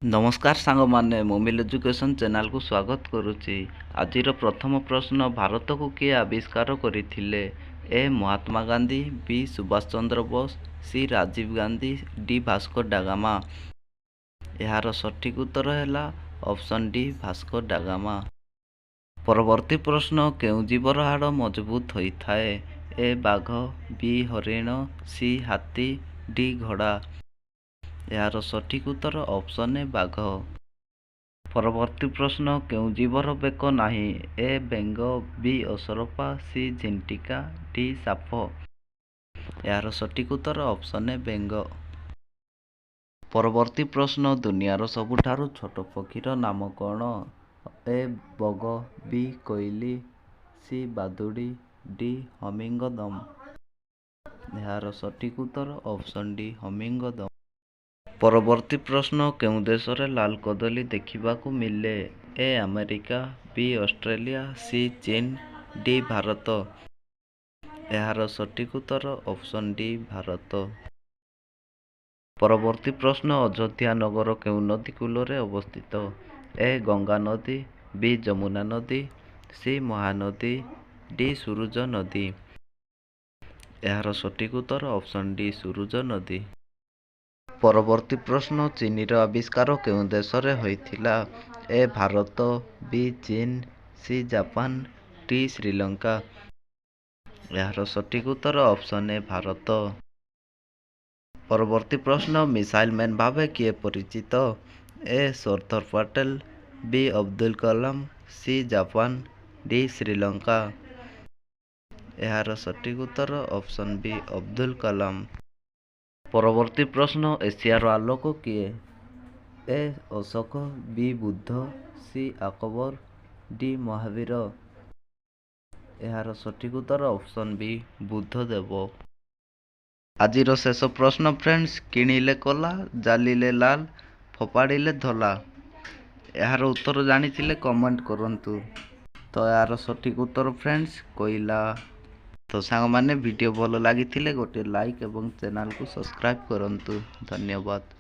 ନମସ୍କାର ସାଙ୍ଗମାନେ, ମୋମିଲ ଏଜୁକେସନ୍ ଚ୍ୟାନେଲକୁ ସ୍ୱାଗତ କରୁଛି। ଆଜିର ପ୍ରଥମ ପ୍ରଶ୍ନ, ଭାରତକୁ କିଏ ଆବିଷ୍କାର କରିଥିଲେ? A Mahatma Gandhi, B Subhash Chandra Bose, C Rajiv Gandhi, D Vasco da Gama. ଏହାର ସଠିକ୍ ଉତ୍ତର ହେଲା ଅପସନ୍ ଡି ଭାସ୍କୋ ଡାଗାମା। ପରବର୍ତ୍ତୀ ପ୍ରଶ୍ନ, କେଉଁ ଜୀବର ହାଡ଼ ମଜବୁତ ହୋଇଥାଏ? ଏ ବାଘ, ବି ହରିଣ, ସି ହାତୀ, ଡି ଘୋଡ଼ା। ଏହାର ସଠିକ୍ ଉତ୍ତର ଅପସନ୍ ଏ ବାଘ। ପରବର୍ତ୍ତୀ ପ୍ରଶ୍ନ, କେଉଁ ଜୀବର ବେକ ନାହିଁ? ଏ ବେଙ୍ଗ, ବି ଅସରପା, ସି ଝିଣ୍ଟିକା, ଡି ସାପ। ଏହାର ସଠିକ୍ ଉତ୍ତର ଅପସନ୍ ଏ ବେଙ୍ଗ। ପରବର୍ତ୍ତୀ ପ୍ରଶ୍ନ, ଦୁନିଆର ସବୁଠାରୁ ଛୋଟ ପକ୍ଷୀର ନାମ କ'ଣ? ଏ ବଗ, ବି କୋଇଲି, ସି ବାଦୁଡ଼ି, ଡି ହମିଙ୍ଗଦମ। ଏହାର ସଠିକ୍ ଉତ୍ତର ଅପସନ୍ ଡି ହମିଙ୍ଗଦମ। ପରବର୍ତ୍ତୀ ପ୍ରଶ୍ନ, କେଉଁ ଦେଶରେ ଲାଲ କଦଳୀ ଦେଖିବାକୁ ମିଳେ? ଏ ଆମେରିକା, ବି ଅଷ୍ଟ୍ରେଲିଆ, ସି ଚୀନ, ଡି ଭାରତ। ଏହାର ସଠିକ୍ ଉତ୍ତର ଅପସନ୍ ଡି ଭାରତ। ପରବର୍ତ୍ତୀ ପ୍ରଶ୍ନ, ଅଯୋଧ୍ୟା ନଗର କେଉଁ ନଦୀ କୂଳରେ ଅବସ୍ଥିତ? ଏ ଗଙ୍ଗା ନଦୀ, ବି ଯମୁନା ନଦୀ, ସି ମହାନଦୀ, ଡି ସୂରୁଜ ନଦୀ। ଏହାର ସଠିକ୍ ଉତ୍ତର ଅପସନ୍ ଡି ସୂରୁଜ ନଦୀ। ପରବର୍ତ୍ତୀ ପ୍ରଶ୍ନ, ଚିନିର ଆବିଷ୍କାର କେଉଁ ଦେଶରେ ହୋଇଥିଲା? ଏ ଭାରତ, ବି ଚୀନ, ସି ଜାପାନ, ଡି ଶ୍ରୀଲଙ୍କା। ଏହାର ସଠିକ୍ ଉତ୍ତର ଅପସନ୍ ଏ ଭାରତ। ପରବର୍ତ୍ତୀ ପ୍ରଶ୍ନ, ମିସାଇଲ୍ ମ୍ୟାନ୍ ଭାବେ କିଏ ପରିଚିତ? A Sardar Patel, B Abdul Kalam, C Japan, D Sri Lanka. ଏହାର ସଠିକ୍ ଉତ୍ତର ଅପସନ୍ ବି ଅବଦୁଲ କଲାମ। ପରବର୍ତ୍ତୀ ପ୍ରଶ୍ନ, ଏସିଆର ଆଲୋକ କିଏ? ଏ ଅଶୋକ, ବି ବୁଦ୍ଧ, ସି ଆକବର, ଡି ମହାବୀର। ଏହାର ସଠିକ୍ ଉତ୍ତର ଅପସନ୍ ବି ବୁଦ୍ଧଦେବ। ଆଜିର ଶେଷ ପ୍ରଶ୍ନ ଫ୍ରେଣ୍ଡସ୍, କିଣିଲେ କଲା, ଜାଳିଲେ ଲାଲ, ଫୋପାଡ଼ିଲେ ଧଳା। ଏହାର ଉତ୍ତର ଜାଣିଥିଲେ କମେଣ୍ଟ କରନ୍ତୁ। ତ ଏହାର ସଠିକ୍ ଉତ୍ତର ଫ୍ରେଣ୍ଡସ୍, କୋଇଲା। ତ ସାଙ୍ଗମାନେ, ଭିଡ଼ିଓ ଭଲ ଲାଗିଥିଲେ ଗୋଟିଏ ଲାଇକ୍ ଏବଂ ଚ୍ୟାନେଲକୁ ସବସ୍କ୍ରାଇବ୍ କରନ୍ତୁ। ଧନ୍ୟବାଦ।